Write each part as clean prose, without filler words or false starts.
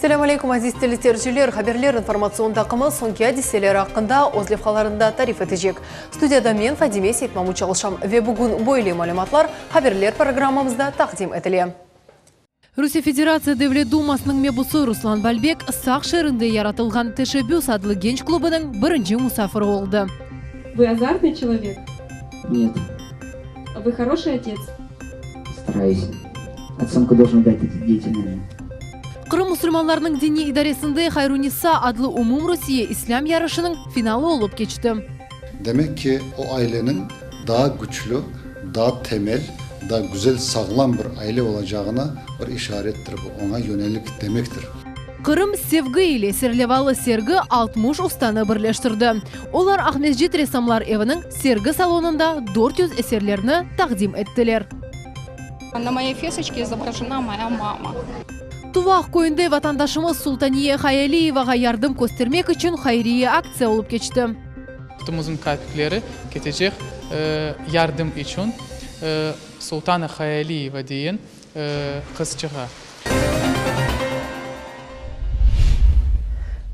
Selâm aleykum, aziz teleseyirciler! Haberler informatsion taqımı soñki adiseler aqqında öz levhalarında tarif etecek. Studiyada men, Fadime Seytmamut çalışam ve bugün böyle malümatlar haberler programmamızda taqdim etile. Rusiye Federatsiya Devlet Dumasınıñ mebusı Ruslan Balbek Saq şeerinde yaratılğan Teşebbüs adlı genç klubınıñ birinci musafiri oldı. Vı azartnıy çelovek? Net. Vı horoşiy otets? Starayus. Otsenku doljen dat deti, naverno. Qırım musulmanlarınıñ diniy idaresinde Hayrunisa adlı umumrusiye islâm yarışınıñ finalı olıp keçti. Demek ki, o aileniñ daa küçlü, daa temel, daa güzel, sağlam bir aile olacağına bir işarettir bu, oña yönelik demektir. Qırım sevgi ile serlevalı sergi 60 ustanı birleştirdi. Olar Aqmescit ressamlar eviniñ sergi salonında 400 eserlerini taqdim ettiler. Na moyey fesoçke izobrajena moya mama. Tuvaq köyünde vatandaşımız Sultaniye Hayaliyevağa yardım köstermek içün hayriye aktsiya olıp keçti. Qutumıznıñ kapikleri ketecek yardım içün Sultana Hayaliyeva deyen qızçığa.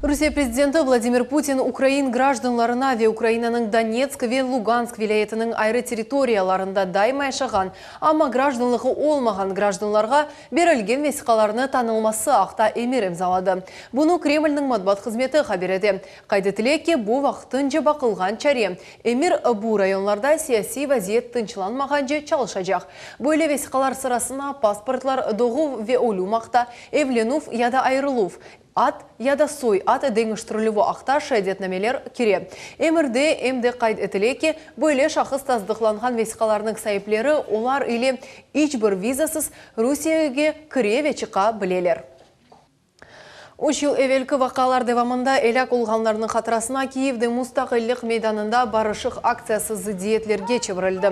Rusiye prezidenti Vladimir Putin ukrain grajdanlarına ve Ukrainanıñ Donetsk ve Lugansk vilâyetiniñ ayrı territoriyalarında daima yaşağan, amma grajdanlığı olmağan grajdanlarğa berilgen vesiqalarnı tanılması aqta emir imzaladı. Bunı Kremlniñ matbuat hızmeti haber ete. Qayd etile ki, bu vaqtınca baqılğan çare. Emir bu rayonlarda siyasiy vaziyet tınçlanmağance çalışacaq. Böyle vesiqalar sırasına pasportlar, doğuv ve ölüm aqta, evlenüv ya da ayırıluv, ad ya da soy ad deñiştirilüvi aqta şeadetnameler kire. Emirde em de qayd etile ki, böyle şahıs tasdıqlanğan vesiqalarnıñ saipleri olar ile iç bir vizasız Rusiyege kire ve çıqa bileler. Üç yıl evelki vaqialar devamında elâk olğanlarnıñ hatırasına Kiyevde Mustaqillik meydanında barışıq aktsiyası zıddiyetlerge çevirildi.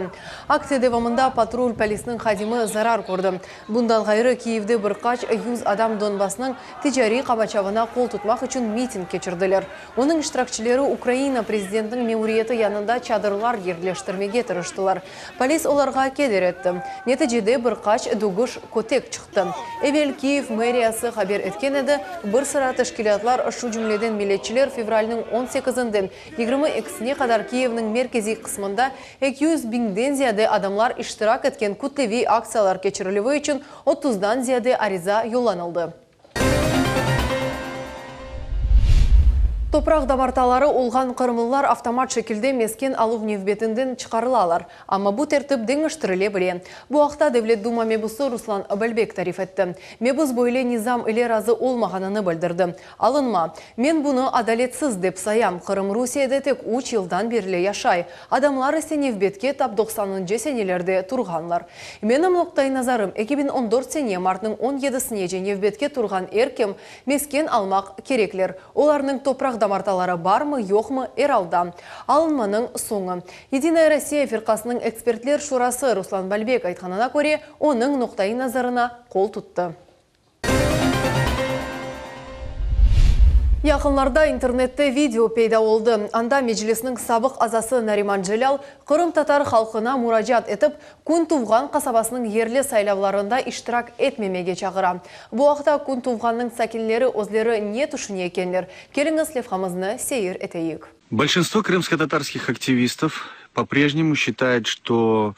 Aktsiya devamında patrul polisniñ hadimi zarar kördi. Bundan ğayrı, Kiyevde bir qaç yüz adam Donbassnıñ ticariy qamaçavına qol tutmaq içün miting keçirdiler. Onıñ iştirakçileri Ukraina prezidentiniñ memuriyeti yanında çadırlar yerleştirmege tırıştılar. Polis olarğa keder etti. Neticede bir qaç dögüş, kötek çıqtı. Evel Kiyev meriyası haber etken edi, bir sıra teşkilâtlar, şu cümleden milletçiler fevralniñ on sekizinden 22-sine qadar Kiyevniñ merkeziy qısmında 200 biñden ziyade adamlar iştirak etken kütleviy aktsiyalar keçirilüvi içün otuzdan ziyade ariza yollanıldı. Topraq damartaları olğan qırımlılar avtomat şekilde mesken aluv nevbetinden çıqarılalar. Amma bu tertip deñiştirile bile. Bu aqta Devlet Duma mebusı Ruslan Balbek tarif etti. Mebus böyle nizam ile razı olmağanını bildirdi. Alınma. Men bunı adaletsiz dep sayam. Qırım Rusiyede tek üç yıldan berli yaşay. Adamlar ise nevbetke tap doqsanıncı senelerde turğanlar. Menim noqtai nazarım, 2014 sene martnıñ on yedisinece nevbetke turğan er kim mesken almaq kerekler. Olarnıñ topraq damartaları barmı, yoqmı, er alda. Alınmanıñ soñu. Yedinaya Rossiya firqasınıñ ekspertler şurası Ruslan Balbek aytqanına köre, onıñ noqtai nazarına qol tuttı. Yaqınlarda internette video peyda oldı. Anda Meclisniñ sabıq azası Nariman Celâl qırımtatar halqına muracaat etip, Kün tuvğan qasabasınıñ yerli saylavlarında iştirak etmemege çağıra. Bu aqta Kün tuvğannıñ sakinleri özleri ne tüşüne ekenler? Keliñiz levhamıznı seyir eteyik. Большинство крымскотатарских активистов по-прежнему считает, что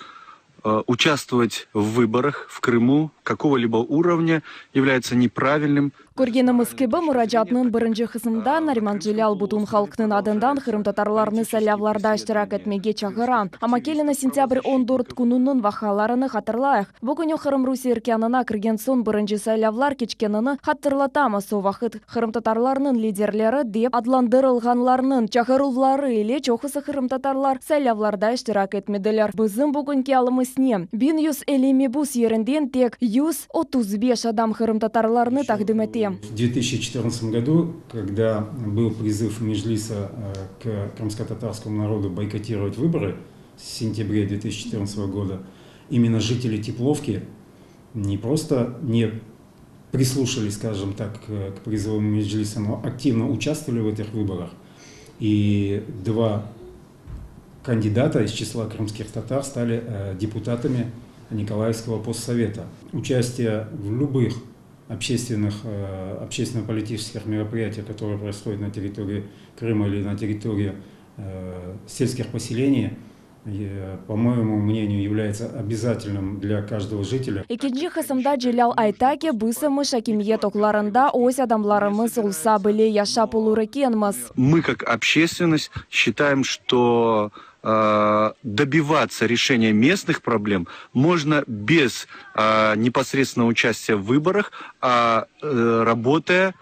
участвовать в выборах в Крыму какого-либо уровня является неправильным. Körgenimiz kibi, muracaatnıñ birinci qısmında Nariman Celâl bütün halqnıñ adından qırımtatarlarnı saylavlarda iştirak etmege çağıra. Amma keliñiz sentâbr 14 kününiñ vaqialarını hatırlayıq. Bu künü Qırım Rusiye erkânına kirgen soñ birinci saylavlar keçkenini hatırlatamız, o vaqıt qırımtatarlarnıñ liderleri dep adlandırılğanlarnıñ çağıruvları ile çoqusı qırımtatarlar saylavlarda iştirak etmediler. Bizim bugünki alımız ne? 1150 mebus yerinden tek 135 adam qırımtatarlarnı taqdim ete. В 2014 году, когда был призыв Меджлиса к крымско-татарскому народу бойкотировать выборы в сентябре 2014 года, именно жители Тепловки не просто не прислушались, скажем так, к призыву Меджлиса, но активно участвовали в этих выборах. И два кандидата из числа крымских татар стали депутатами Николаевского постсовета. Участие в любых. общественных, э, общественно-политических мероприятий, которые происходят на территории Крыма или на территории э, сельских поселений, по моему мнению, является обязательным для каждого жителя. Ekinci qısımda Celâl ayta ki, biz emiş akimiyet oqlarında öz adamlarımız olsa bile yaşap olur ekenmiz. Мы, как общественность, считаем, что э, добиваться решения местных проблем можно без э, непосредственного участия в выборах, а э, работая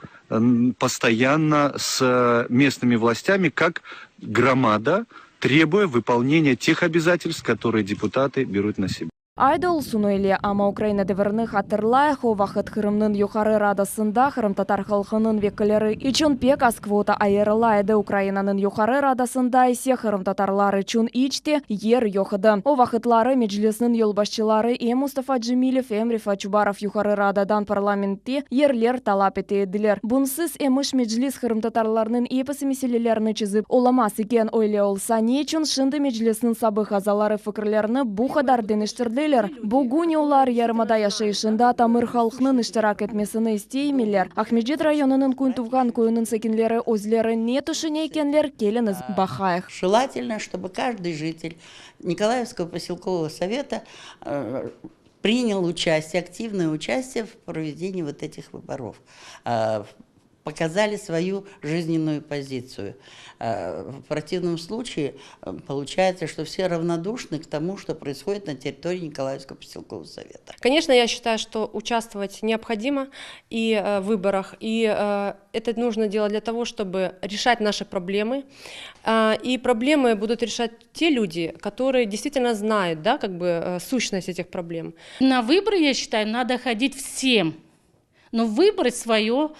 постоянно с местными властями как громада, требуя выполнения тех обязательств, которые депутаты берут на себя. Aydı olsun öyle, amma Ukraina devrini hatırlayıq, o vaqıt Qırımnıñ Yuqarı Radasında qırımtatar halqınıñ vekilleri içün pek az kvota ayırıla edi, Ukrainanıñ Yuqarı Radasında ise qırımtatarlar içün iç te yer yoq edi. O vaqıtları Meclisniñ yolbaşçıları em Mustafa Cemilev, em Refat Çubarov Yuqarı Radadan parlamentte yerler talap ete ediler. Bunsız emiş Meclis qırımtatarlarnıñ episi meselelerini çezip olamaz eken. Öyle olsa, ne içün şimdi Meclisniñ sabıq azaları fikirlerini bu qadar deñiştirdiler? Bugün olar yarımada yaşayışında tamır halqnıñ iştirak etmesini isteymiler? Aqmescit rayonınıñ Kün Tuvğan köyüniñ sakinleri özleri ne tüşüne ekenler, keliñiz baqayıq. Желательно, чтобы каждый житель Николаевского поселкового совета э, принял участие, активное участие в проведении вот этих выборов. Э, показали свою жизненную позицию. Э, в противном случае э, получается, что все равнодушны к тому, что происходит на территории Николаевского поселкового совета. Конечно, я считаю, что участвовать необходимо и э, в выборах, и это нужно делать для того, чтобы решать наши проблемы. И проблемы будут решать те люди, которые действительно знают, да, как бы сущность этих проблем. На выборы, я считаю, надо ходить всем, но выбрать свое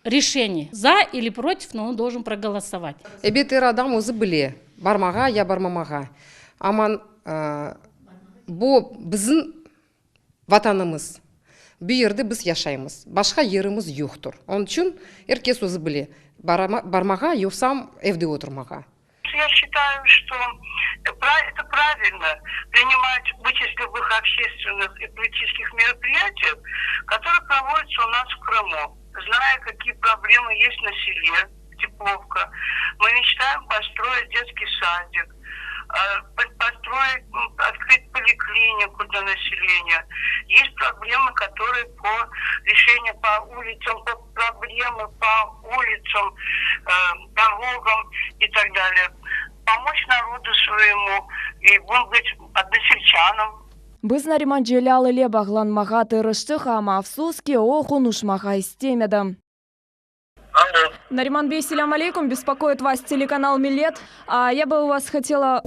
решение, за или против, но он должен проголосовать. Ebet er adam özü bile, barmağa ya barmamağa. Aman bu bizim vatanımız. Bu yerde biz yaşaymız. Başqa yerimiz yoqtır. Onıñ içün er kes özü bile. Barmağa yoqsam evde oturmağa. Я считаю, что это правильно принимать участь в любых общественных и политических мероприятиях, которые проводятся у нас в Крыму. Зная, какие проблемы есть на селе Тепловка, мы мечтаем построить детский садик, э, построить, открыть поликлинику для населения. Есть проблемы, которые по решению по улицам, по проблемы по улицам, э, дорогам и так далее. Помочь народу своему и, будем быть, односельчанам. Biz Nariman Celâl ile bağlanmağa tırıştıq, amma afsus ki, o qonuşmağa istemedi. Алло. Нариман Бей, selâm aleyküm, беспокоит вас телеканал Милет. А я бы у вас хотела...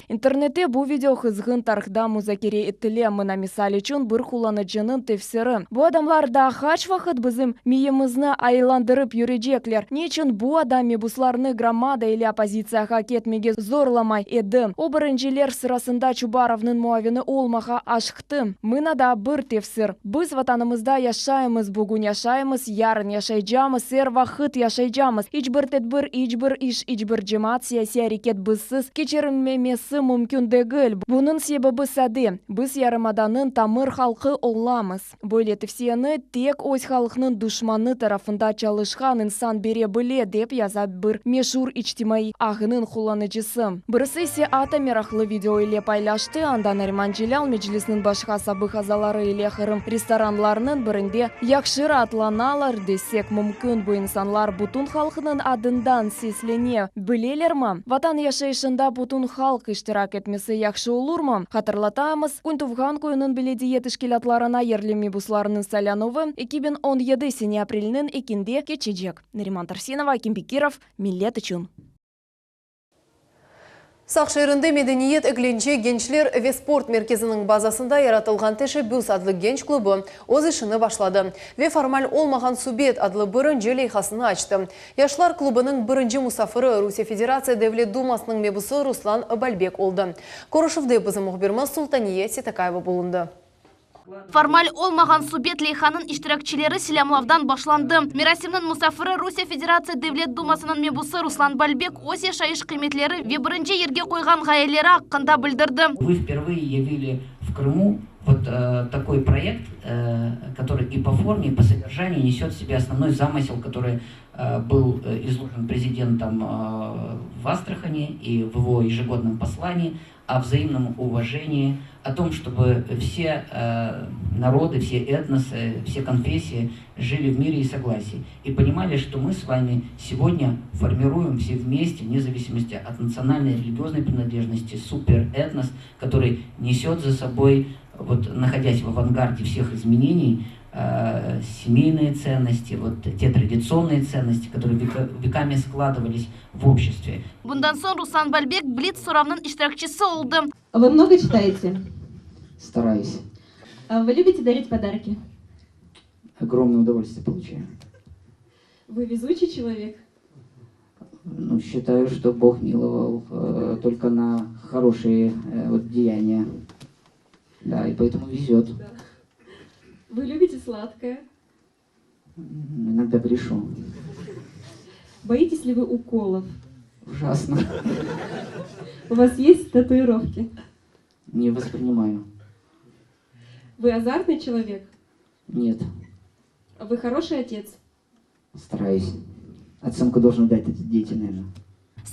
İnternette bu video qızğın tarzda muzakere etile. Mına misal içün bir qullanıcınıñ tefsiri. Bu adamlar daa qaç vaqıt bizim miyimizni aylandırıp yürecekler. Ne içün bu adam mebuslarnı Gromada ile oppozitsiyağa ketmege zorlamay edi? O birinciler sırasında Çubarovnıñ muavini olmağa aşıqtı. Mına daa bir tefsir. Biz vatanımızda yaşaymız, bugün yaşaymız, yarın yaşaycaqmız, er vaqıt yaşaycaqmız. İç bir tedbir, iç bir iş, iç bir cemaat siyasiy areket bizsiz keçirilmemesi mümkün degil. Bunıñ sebebi sade. Biz yarımadanıñ tamır halqı olamız. Böyle tevsiyeni tek öz halqınıñ duşmanı tarafında çalışqan insan bere bile, dep yaza bir meşur içtimaiy ağınıñ qullanıcısı. Birisi ise atta meraqlı video ile paylaştı. Anda Nariman Celâl Meclisniñ başqa sabıq azaları ile Qırım restoranlarınıñ birinde yahşı raatlanalar desek mümkün. Bu insanlar bütün halqınıñ adından seslene bilelermi? Vatan yaşayışında bütün halq iştirak etmesi yahşı olurmı? Hatırlatamız, Kün Tuvğan köyüniñ belediye teşkilâtlarına yerli mebuslarnıñ saylanuvı 2017 sene aprelniñ ekinde keçecek. Nariman Tarsinova, Akim Bekirov, Millet içün. Saq şeerinde Medeniyet, eglence, gençler ve sport merkeziniñ bazasında yaratılğan Teşebbüs adlı genç klubı öz işini başladı ve Formal olmağan subet adlı birinci leyhasını açtı. Yaşlar klubınıñ birinci musafiri Rusiye Federatsiya Devlet Dumasınıñ mebusı Ruslan Balbek oldı. Körüşüvde bizim mühbirimiz Sultaniye Seytakayeva bulundı. Formal olmağan subet leyhanıñ iştirakçileri selâmlavdan başlandı. Merasimniñ musafiri Rusiye Federatsiya Devlet Dumasınıñ mebusı Ruslan Balbek öz yaşayış qıymetleri ve birinci yerge qoyğan ğayeleri aqqında bildirdi. Вы впервые явили в Крыму. Вот такой проект, который и по форме, и по содержанию несет в себе основной замысел, который был изложен президентом в Астрахани и в его ежегодном послании о взаимном уважении, о том, чтобы все народы, все этносы, все конфессии жили в мире и согласии. И понимали, что мы с вами сегодня формируем все вместе, вне зависимости от национальной и религиозной принадлежности, суперэтнос, который несет за собой, вот, находясь в авангарде всех изменений, э, семейные ценности, вот те традиционные ценности, которые веками складывались в обществе. Bundan soñ Ruslan Balbek blits soravnıñ iştirakçisi oldı. Вы много читаете? Стараюсь. А вы любите дарить подарки? Огромное удовольствие получаю. Вы везучий человек? Ну, считаю, что Бог миловал э, только на хорошие э, вот, деяния. Да, и поэтому везет. Да. Вы любите сладкое? Иногда грешу. Боитесь ли вы уколов? Ужасно. У вас есть татуировки? Не воспринимаю. Вы азартный человек? Нет. Вы хороший отец? Стараюсь. Оценку должны дать эти дети, наверное.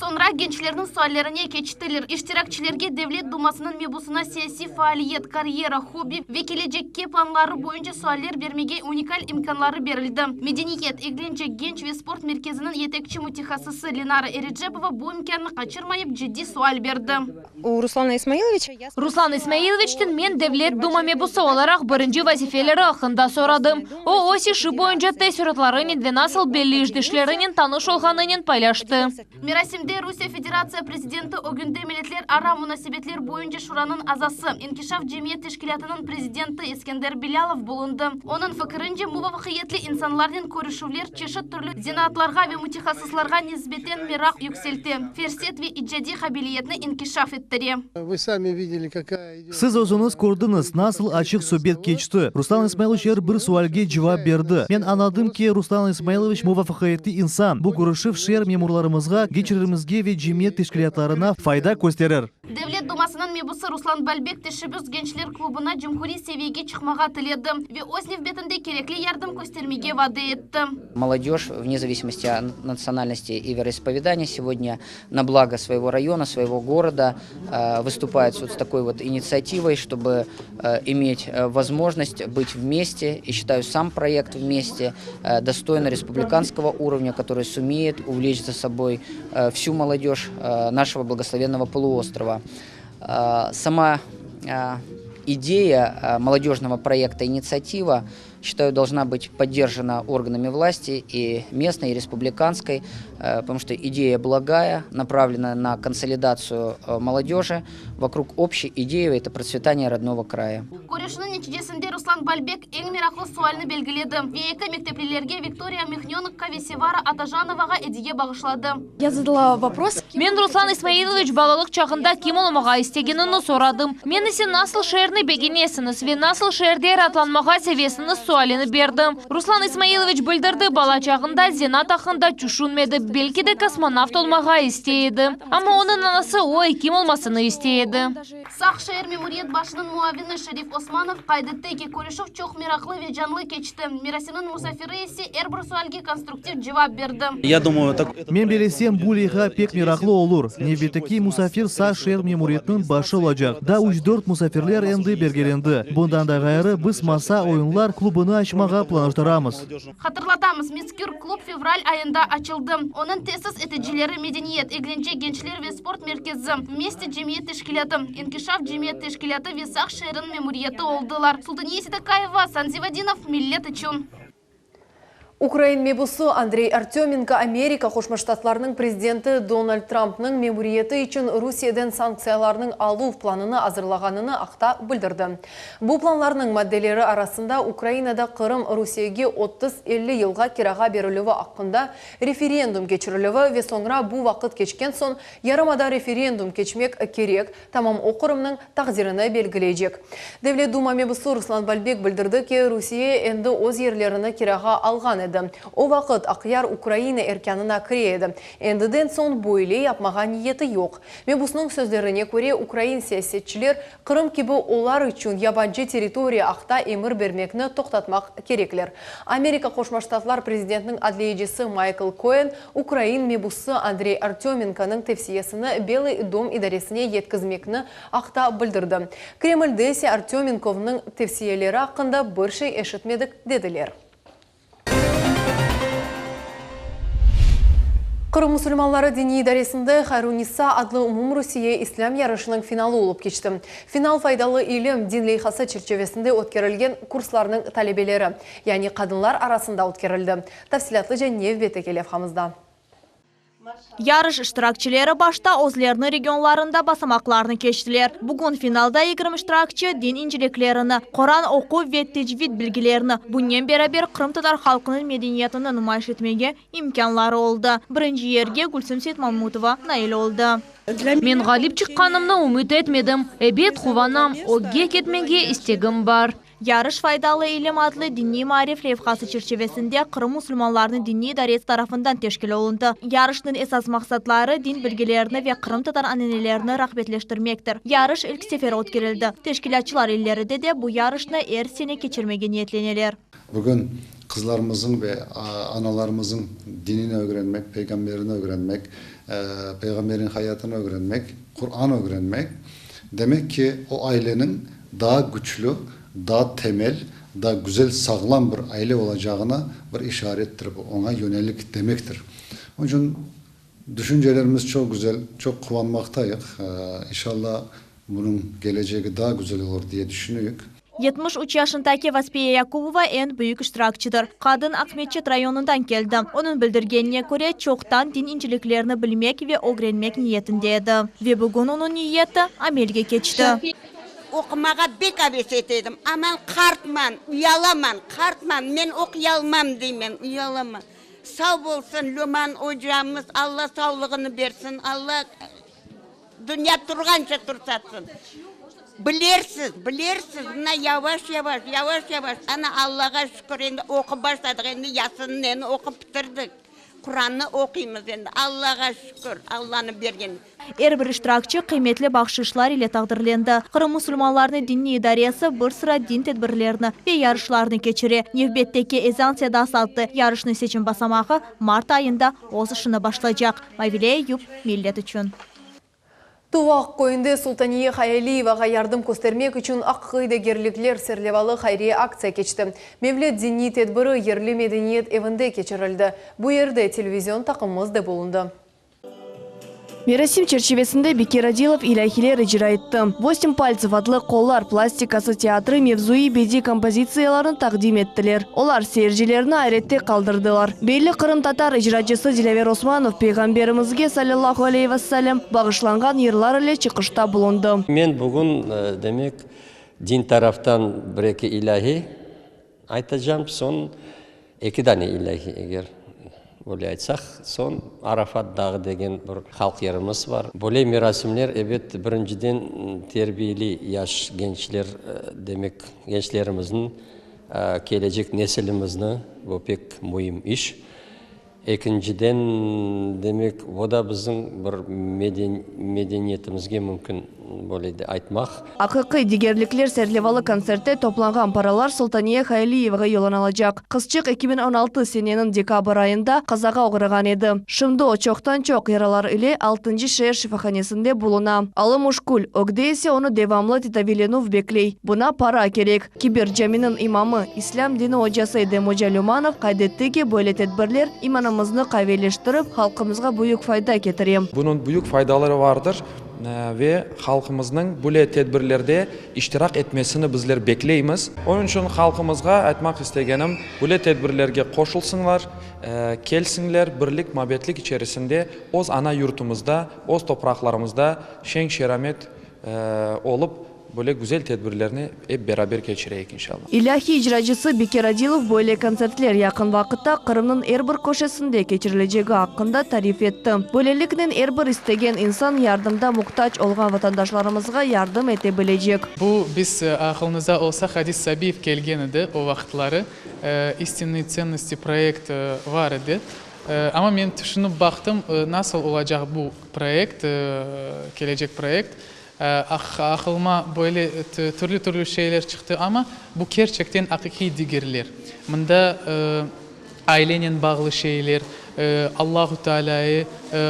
Soñra gençlerniñ suallerine keçtiler. İştirakçilerge Devlet Dumasınıñ mebusına siyasiy faaliyet, karyera, hobbi ve kelecekke planları boyunca sualler bermege unikal imkânları berildi. Medeniyet, eglence, genç ve sport merkeziniñ yetekçi mütehassısı Lenara Erecepova bu imkânnı qaçırmayıp ciddiy sual berdi. У Руслана Исмаиловича я Ruslan İsmailoviçten men Devlet Duma mebusı olaraq birinci vazifeleri aqqında soradım. O, öz işi boyunca teessüratlarınen ve nasıl belli işdeşlerinen tanış olğanınen paylaştı. Merasimde Rusiye Federatsiya Prezidenti ögünde Milletlerara munasebetler boyunca şuranıñ azası, İnkişaf cemiyet teşkilâtınıñ prezidenti Eskender Bilâlov bulundı. Onıñ fikirince, muvafaqiyetli insanlarnen körüşüvler çeşit türlü zenaatlarğa ve mütehassıslarğa nisbeten meraq yükselte, ferset ve icadiy qabiliyetni inkişaf ettire. Вы сами видели, какая идет. Siz özüñiz kördiñiz, nasıl açıq subet keçti. Ruslan İsmailoviç er bir sualge cevap berdi. Men añladım ki, Ruslan İsmailoviç muvafaqiyetli insan. Bu körüşüv şeer memurlarımızğa, gençlerimizge ve cemiyet teşkilâtlarına fayda kösterir. Devlet Dumasınıñ mebusı Ruslan Balbek Teşebbüs gençler klubına cumhuriy seviyege çıqmağa tiledi ve öz nevbetinde kerekli yardım köstermege vade etti. Молодежь, вне зависимости от национальности и вероисповедания, сегодня на благо своего района, своего города выступает вот с такой вот инициативой, чтобы иметь возможность быть вместе. И считаю сам проект вместе достоин республиканского уровня, который сумеет увлечь за собой всю молодежь нашего благословенного полуострова. Сама идея молодежного проекта «Инициатива», считаю, должна быть поддержана органами власти и местной, и республиканской, потому что идея благая, направлена на консолидацию молодежи вокруг общей идеи, это процветание родного края. Körüşüvniñ neticesinde Ruslan Balbek eñ meraqlı sualni belgiledi ve eki mekteplilerge Viktoriya Mihnenokqa ve Sevara Atajanovağa ediye bağışladı. Я задала вопрос. Men Ruslan İsmailoviç balalıq çağında kim olmağa istegenini soradım. Men ise nasıl şeerni begenesiñiz ve nasıl şeerde raatlanmağa sevesiñiz sualini berdim. Ruslan İsmailoviç bildirdi, bala çağında zenaat aqqında tüşünmedi, belki de kosmonavt olmağa istey edi. Amma onıñ anası o ekim olmasını istey edi. Saq şeer memuriyet başınıñ muavini Şerif Osmanov qayd etti ki, körüşüv çoq meraqlı ve canlı keçti. Merasimniñ musafiri ise er bir sualge konstruktiv cevap berdi. Я думаю, так Men bellesem, bu leyha pek meraqlı olur. Nevbetteki musafir Saq şeer memuriyetiniñ başı olacaq. Daa üç-dört musafirler endi belgilendi. Bundan da ğayrı, biz masa oyunlar klubını açmağa planlaştıramız. Hatırlatamız, mezkür klub fevral ayında açıldı. Onıñ tesis eticileri Medeniyet, eglence, gençler ve sport merkezi, Vmeste cemiyet teşkilâtı, İnkişaf cemiyet teşkilâtı ve Saq şeeriniñ memuriyeti oldılar. Sultaniye Seytakayeva, Asan Zivadinov, Millet içün. Ukrain mebusı Andrey Artömenko Amerika Qoşma Ştatlarınıñ prezidenti Donald Trampnıñ memuriyeti içün Rusiyeden sanktsiyalarnıñ aluv planını azırlağanını aqta bildirdi. Bu planlarnıñ maddeleri arasında Ukrainada Qırım Rusiyege 30-50 yılğa kirağa berilüvi aqqında referendum keçirilüvi ve soñra bu vaqıt keçken soñ yarımada referendum keçmek kerek, tamam o Qırımnıñ taqdirini belgileycek. Devlet Duma mebusı Ruslan Balbek bildirdi ki, Rusiye endi öz yerlerini kirağa alğan edi. edi. O vaqıt Aqyar Ukraina erkânına kire edi. Endiden soñ böyle yapmağa niyeti yoq. Mebusnıñ sözlerine köre, ukrain siyasetçiler Qırım kibi olar içün yabancı territoriya aqta emir bermekni toqtatmaq kerekler. Amerika Qoşma Ştatlar prezidentiniñ adliyecisi Maykl Koen ukrain mebusı Andrey Artömenkonıñ tevsiyesini Belıy dom idaresine yetkizmekni aqta bildirdi. Kremlde ise Artömenkovnıñ tevsiyeleri aqqında bir şey eşitmedik, dediler. Qırım musulmanları diniy idaresinde Hayrunisa adlı umumrusiye islâm yarışınıñ finalı olıp keçti. Final Faydalı ilim din leyhası çerçivesinde ötkerilgen kurslarnıñ talebeleri, yani qadınlar arasında ötkerildi. Tafsilâtlıca nevbetteki levhamızda. Yarış iştirakçileri başta özleriniñ regionlarında basamaqlarnı keçtiler. Bugün finalda 20 iştirakçi din inceliklerini, Qoran oquv ve tecvid bilgilerini, bunen beraber qırımtatar halqınıñ medeniyetini numayış etmege imkânları oldı. Birinci yerge Gülsüm Seytmamutova nail oldı. Men ğalip çıqqanımnı ümüt etmedim. Ebet, quvanam, ögge ketmege istegim bar. Yarış Faydalı ilim adlı diniy maarif leyhası çerçivesinde Qırım musulmanlarınıñ diniy idaresi tarafından teşkil olundı. Yarışnıñ esas maqsatları, din bilgilerini ve qırımtatar ananelerini rağbetleştirmektir. Yarış ilk sefer ötkerildi. Teşkilâtçılar ileride de bu yarışnı er sene keçirmege niyetleneler. Bugün qızlarımızıñ ve analarımızıñ dinini ögrenmek, peygamberini ögrenmek, peygamberin hayatını ögrenmek, Quran ögrenmek, demek ki, o aileniñ daa küçlü, daa temel, daa güzel, sağlam bir aile olacağına bir işarettir bu, oña yönelik demektir. Onıñ içün düşüncelerimiz çoq güzel, çoq quvanmaqtayıq. İnşallah, bunıñ kelecegi daa güzel olur diye düşünüyik. 73 yaşındaki Vaspiye Yakubova eñ büyük iştirakçidir. Qadın Aqmeçit rayonından keldi. Onıñ bildirgenine köre, çoqtan din inceliklerini bilmek ve ögrenmek niyetinde edi. Ve bugün onıñ niyeti amelge keçti. Oqumağa bek aves ete edim. Aman, qartman, uyalaman, qartman, men oquyalmam deymen, uyalaman. Sav bolsun Löman ocamız, Alla savlığını bersin, Alla dünya turğanca tursatsın. Bilersiz, bilersiz, mına yavaş-yavaş, yavaş-yavaş, ana Allağa şükür, endi oqup başladıq, endi Yasınneni oqup bitirdik. Qurannı oquymız endi, Allağa şükür, Allanıñ bergeni. Er bir iştirakçi qıymetli bahşışlar ile taqdirlendi. Qırım musulmanlarınıñ diniy idaresi bir sıra din tedbirlerini ve yarışlarnı keçire. Nevbetteki Ezan sedası adlı yarışnıñ seçim basamağı mart ayında öz işini başlaycaq. Mavile Eyüp, Millet içün. Tuvaq köyünde Sultaniye Hayaliyevağa yardım köstermek içün Aqiqiy degerlikler serlevalı hayriye aktsiya keçti. Mevlid diniy tedbiri yerli medeniyet evinde keçirildi. Bu yerde televizion taqımımız da bulundı. Merasim çerçivesinde Bekir Adilov ilâhiler icra etti. Vosem paltsev adlı qollar plastikası teatri mevzuiy bediy kompozitsiyalarını taqdim ettiler. Olar seyircilerni ayrette qaldırdılar. Belli qırımtatar icracısı Dilâver Osmanov Peyğamberimizge, salâllahu aleyhi ve sellem, bağışlanğan yırlar ile çıqışta bulundı. Men bugün, demek, din taraftan bir-eki ilâhi aytacam, soñ eki dane ilâhi, eger böyle aytsaq, soñ Arafat dağı degen bir halq yerimiz bar. Böyle merasimler, ebet, birinciden terbiyeli yaş gençler, demek, gençlerimizniñ Kelecek nesilimizni, bu pek müim iş. Ekinciden, demek, o da bizim bir medeniyetimizge mümkün böyle de aytmaq. Aqiqiy degerlikler serlevalı kontsertte toplanğan paralar Sultaniye Hayaliyevağa yollanılacaq. Qızçıq 2016 seneniñ dekabr ayında qazağa oğrağan edi. Şimdi o çoqtan-çoq yaralar ile altıncı şeer şifahanesinde buluna. Alı muşkül, ögde ise onı devamlı tedaviylenüv bekley. Buña para kerek. Kibir caminiñ imamı, İslâm dini ocası Edem oca Lümanov qayd etti ki, böyle tedbirler imanımıznı qaviyleştirip, halqımızğa büyük fayda ketire. Bunıñ büyük faydaları vardır ve halqımıznıñ böyle tedbirlerde iştirak etmesini bizler bekleymiz. Onıñ içün halqımızğa aytmaq istegenim, böyle tedbirlerge qoşulsınlar, kelsinler, birlik, mabetlik içerisinde öz ana yurtumızda, öz topraqlarımızda şeñ-şeramet olıp, Böyle güzel tedbirlerni ep beraber keçireyik, inşallah. İlâhiy icracısı Bekir Adilov böyle kontsertler yaqın vaqıtta Qırımnıñ er bir köşesinde keçirilecegi aqqında tarif etti. Böyleliknen er bir istegen insan yardımda muhtac olğan vatandaşlarımızğa yardım ete bilecek. Bu biz aqılınızda olsa Hadis Sabiyev kelgen edi o vaqıtları. İstinные ценности proyekt var edi. Amma men tüşünip baqtım, nasıl olacaq bu proyekt, kelecek proyekt. Aqılıma böyle türlü-türlü şeyler çıqtı, amma bu kerçekten aqiqiy degerler. Mında ailenen bağlı şeyler, Allahu Tealâyı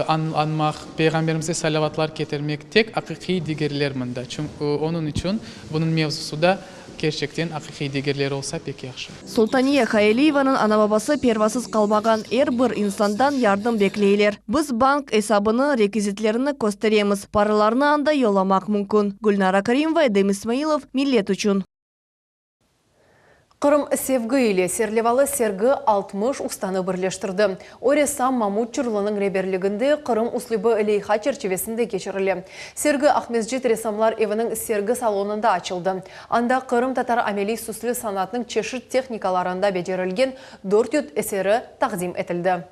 añmaq, Peyğamberimize salâvatlar ketirmek, tek aqiqiy degerler mında. Onıñ içün bunıñ mevzusı da kerçekten aqiqiy degerler olsa pek yahşı. Sultaniye Hayaliyevanıñ ana-babası pervasız qalmağan er bir insandan yardım bekleyler. Biz bank esabınıñ rekvizitlerini kösteremiz, paralarnı anda yollamaq mümkün. Gülnara Karimova, Edem İsmailov, Millet içün. Qırım sevgi ile serlevalı sergi 60 ustanı birleştirdi. O, ressam Mamut Çurlunıñ reberliginde Qırım üslübi leyha çerçivesinde keçirile. Sergi Aqmescit ressamlar eviniñ sergi salonında açıldı. Anda qırımtatar ameliy süslü sanatnıñ çeşit tehnikalarında becerilgen 400 eseri taqdim etildi.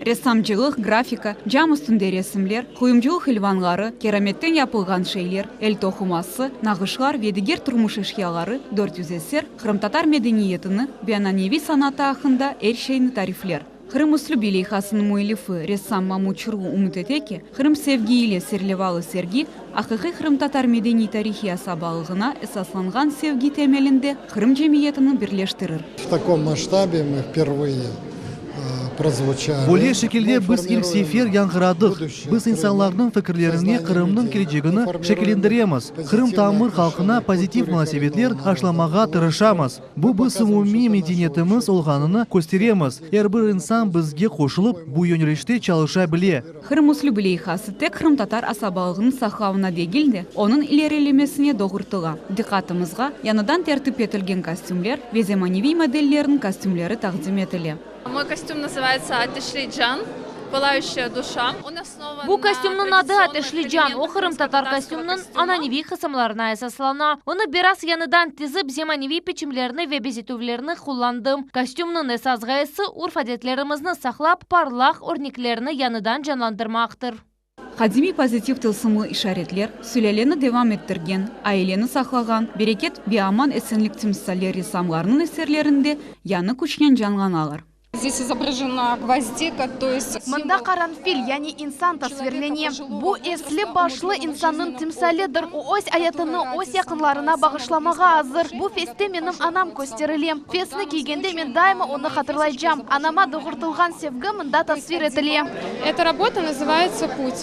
Ressamcılıq, grafika, cam üstünde resimler, quyumcılıq ilvanları, kerametten yapılğan şeyler, el toquması, nağışlar ve diger turmuş eşyaları, 400 eser, qırımtatar medeniyetini ve ananeviy sanatı aqqında er şeyni tarifler. Qırım üslübi leyhasınıñ müellifi, ressam Mamut Çurlu ümüt ete ki, Qırım sevgi ile serlevalı sergi aqiqiy qırımtatar medeniy-tarihiy asabalığına esaslanğan sevgi temelinde Qırım cemiyetini birleştirir. V takom masştabe mı vpervıye prozvuçali. Böyle şekilde biz ilk sefer yañğıradıq. Biz insanlarnıñ fikirlerine Qırımnıñ kelecegini şekillendiremiz, Qırım tamır halqına pozitiv munasebetler aşlamağa tırışamız. Bu biz umumiy medeniyetimiz olğanını kösteremiz, er bir insan bizge qoşulıp, bu yönelişte çalışa bile. Qırım üslübi leyhası tek qırımtatar asabalığınıñ saqlavına degil de, onıñ ilerilemesine doğurtıla. Diqqatımızğa, yañıdan tertip etilgen kostümler ve zemaneviy modellerniñ kostümleri taqdim etile. Moy kostüm nazıvayetsâ Ateşli can, Pılayuşçaya duşa. On osnovan Bu na kostümniñ adı traditsionных Ateşli can, o elementах qırımtatar krımsko-tatarskogo kostümniñ kostüma. ananeviy qısımlarına esaslana. Onı biraz yañıdan tizip, zemaneviy piçimlerni ve bezetüvlerni qullandım. Kostümniñ esas ğayesi, urf-adetlerimizni saqlap, parlaq örneklerni yañıdan canlandırmaqtır. Qadimiy pozitiv tılsımlı işaretler, sülâleni devam ettirgen, aileni saqlağan, bereket ve aman-esenlik timsaller ressamlarnıñ eserlerinde yañı küçnen canlanalar. Zdes izobражена gvozdika, to est Mında qaranfil, yani insan tasvirlene. Bu, esli-başlı insannıñ timsalidir, o öz ayatını öz yaqınlarına bağışlamağa azır. Bu feste menim anam kösterile. Fesni kiygende men daima onı hatırlaycam. Anama doğurtılğan sevgi mında tasvir etile. Эта работа называется Путь.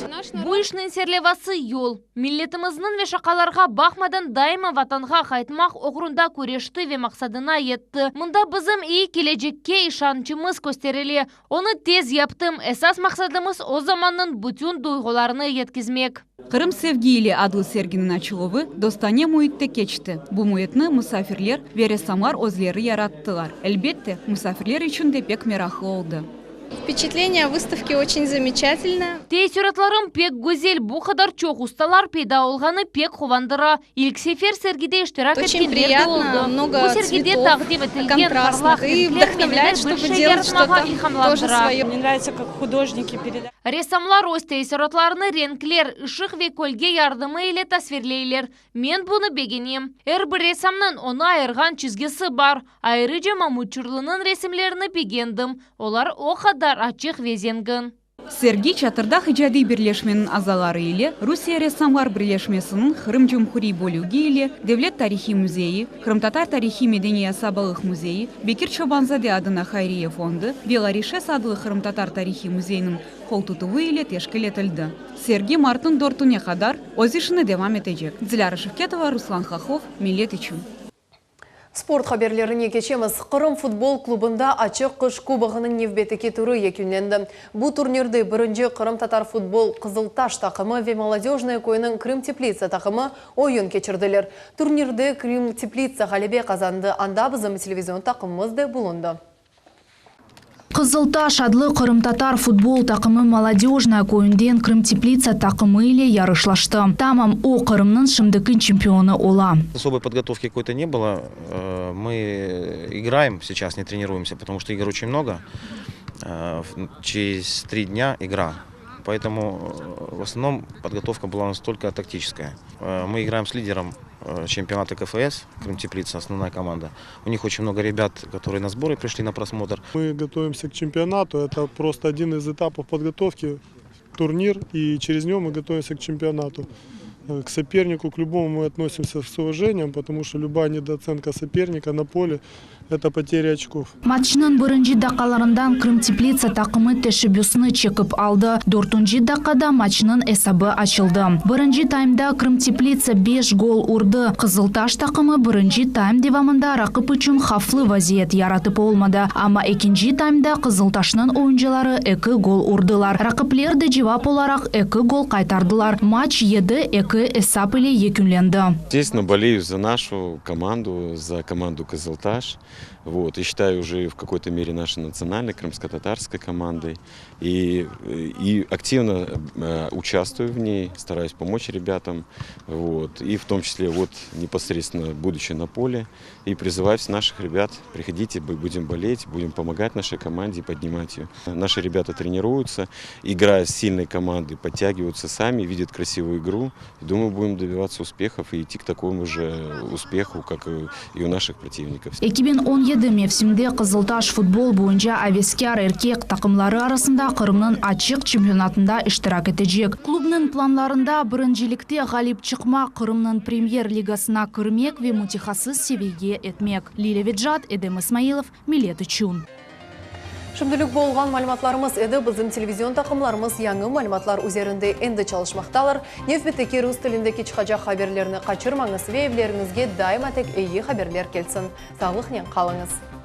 Bu işniñ serlevası, Yol. Milletimizniñ meşaqalarğa baqmadan daima Vatanğa qaytmaq oğrunda küreşti ve maqsadına yetti. Mında bizim eyi kelecekke işançımız kösterile. Onı tez yaptım. Esas maqsadımız o zamannıñ bütün duyğularını yetkizmek. Qırım sevgi ile adlı serginiñ açıluvı dostane müitte keçti. Bu müitni musafirler ve ressamlar özleri yarattılar. Elbette, musafirler içün de pek meraqlı oldı. Vpeçetleniye o vıstavke oçen zameçatelnoye. Teessüratlarım pek güzel, bu qadar çoq ustalar peyda olğanı pek quvandıra. İlk sefer sergide iştirak etkenler de oldı. Bu sergide taqdim etilgen parlaq renkler meni de bir şey yaratmağa ilhamlandıra. Ressamlar öz teessüratlarını renkler, ışıq ve kölge yardımı ile tasvirleyler. Men bunı begenem. Er bir ressamnıñ onı ayırğan çizgisi bar. Ayrıca Mamut Çurlunıñ resimlerini begendim, olar o qadar açıq ve zengin. Sergi Çatırdağ icadiy birleşmeniñ azaları ile Rusiye ressamlar birleşmesiniñ Qırım Cumhuriy bölügi ile Devlet tarihiy müzeyi, Qırımtatar tarihiy-medeniy asabalıq müzeyi, Bekir Çobanzade adına hayriye fondu ve Larişes adlı qırımtatar tarihiy müzeyiniñ qoltutuvı ile teşkil etildi. Sergi martnıñ dörtüne qadar öz işini devam etecek. Dilâra Şevketova, Ruslan Hahov, Millet içün. Sport haberlerine keçemiz. Qırım futbol klubında açıq qış kubogınıñ nevbetteki turı yekünlendi. Bu turnirde birinci qırımtatar futbol Qızıltaş taqımı ve Molodöjnoye köyüniñ Krımteplitsa taqımı oyun keçirdiler. Turnirde Krımteplitsa ğalebe qazandı, anda bizim televizion taqımımız da bulundı. Qızıltaş adlı qırımtatar futbol taqımı Molodöjnoye köyünden Krımteplitsa taqımı ile yarışlaştı. Tamam o, Qırımnıñ şimdiki çempionı ola. Особой подготовки какой-то не было. Мы играем сейчас, не тренируемся, потому что игр очень много. Через три дня игра. Поэтому в основном подготовка была у нас только тактическая. Мы играем с лидером чемпионата КФС, Крымтеплица, основная команда. У них очень много ребят, которые на сборы пришли на просмотр. Мы готовимся к чемпионату. Это просто один из этапов подготовки, турнир, и через него мы готовимся к чемпионату. К сопернику, к любому мы относимся с уважением, потому что любая недооценка соперника на поле – это потеря очков. Matçnıñ birinci daqqalarından Krımteplitsa taqımı teşebbüsni çekip aldı. Dörtünci daqqada matçnıñ esabı açıldı. Birinci taymda Krımteplitsa beş gol urdı. Qızıltaş taqımı birinci taym devamında raqip içün havflı vaziyet yaratıp olmadı. Amma ekinci taymda Qızıltaşnıñ oyuncıları eki gol urdılar. Raqipler de cevap olaraq eki gol qaytardılar. Matç 7-2 esap ile yekünlendi. Естественно, болею за нашу команду, за команду Кызылташ. Вот, и считаю уже в какой-то мере нашей национальной крымско-татарской командой. И, и активно э, участвую в ней, стараюсь помочь ребятам. Вот, и в том числе вот непосредственно будучи на поле. И призываю всех наших ребят, приходите, будем болеть, будем помогать нашей команде, поднимать ее. Наши ребята тренируются, играя с сильной командой, подтягиваются сами, видят красивую игру. И думаю, будем добиваться успехов и идти к такому же успеху, как и у наших противников. 2017 mevsimde Qızıltaş futbol boyunca aveskâr erkek taqımları arasında Qırımnıñ açıq çempionatında iştirak etecek. Klubnıñ planlarında birincilikte ğalip çıqmaq, Qırımnıñ Premyer ligasına kirmek ve mütehassıs seviyege etmek. Lilâ Vecat, Edem İsmailov, Millet içün. Şimdilik bu olğan malümatlarımız edi. Bizim televizion taqımlarımız yañı malümatlar üzerinde endi çalışmaqtalar. Nevbetteki rus tilindeki çıqacaq haberlerni qaçırmañız ve evleriñizge daima tek eyi haberler kelsin. Sağlıqnen qalıñız.